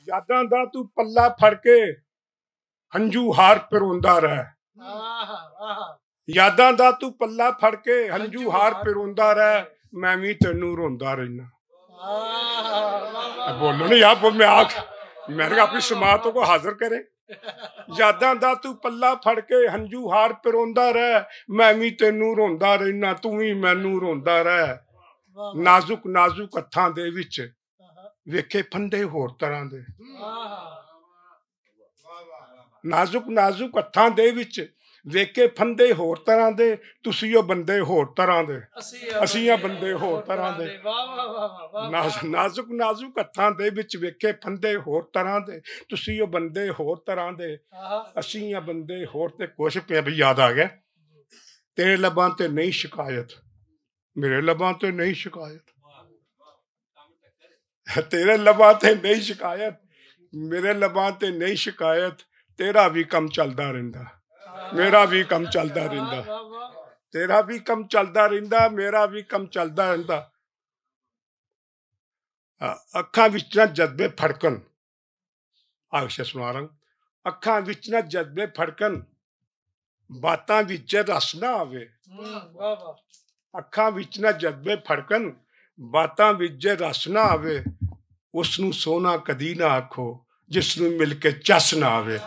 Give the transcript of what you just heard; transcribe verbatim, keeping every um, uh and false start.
یاداں دا تو پلا پھڑ کے ہنجو ہار پروندا رہ۔ آہا، آہا۔ یاداں دا تو پلا پھڑ کے ہنجو ہار پروندا رہ۔ میں وی تینوں روندا رہنا۔ آہا، واہ، واہ، اے بولو نہیں آپ، میں آ، میں نے کہا اپنی سماعتوں کو حاضر کریں۔ یاداں دا تو پلا پھڑ کے ہنجو ہار پروندا رہ۔ میں وی تینوں روندا رہنا، تو وی مینوں روندا رہ۔ واہ، واہ۔ نازک نازک ہتھاں دے وچ آہا۔ ویکھے پھندے ہور طرح دے۔ آہا۔ نازک نازک ہتھاں دے وچ ویکھے پھندے ہور طرح دے۔ تسی او بندے ہور طرح دے، اسی آ بندے ہور طرح دے۔ واہ، واہ، واہ، واہ، واہ۔ ناز-، نازک نازک ہتھاں دے وچ ویکھے پھندے ہور طرح دے۔ تسی او بندے ہور طرح دے، آہا۔ اسی آ بندے ہور تے کچھ پیا بھی یاد آ گیا۔ تیرے لباں تے نہیں شکایت، میرے لباں تے نہیں شکایت۔ تیرے لباں تے نہیں شکایت، میرے لباں تے نہیں شکایت۔ تیرا بھی کم چلدا رہندا، میرا بھی کم چلدا رہندا۔ تیرا بھی کم چلدا رہندا، میرا بھی کم چلدا رہندا۔ آ، اکھاں وچ نہ جذبے پھڑکن۔ آ، شے سنا رہا ہوں۔ اکھاں وچ نہ جذبے پھڑکن، باتاں وچ جے رس نہ آوے۔ ہم، واہ، واہ۔ اکھاں وچ نہ جذبے پھڑکن، باتاں وچ جے رس نہ آوے، اس نوں سونا کدی نہ آکھو، جس نوں مل کے چس نہ آوے۔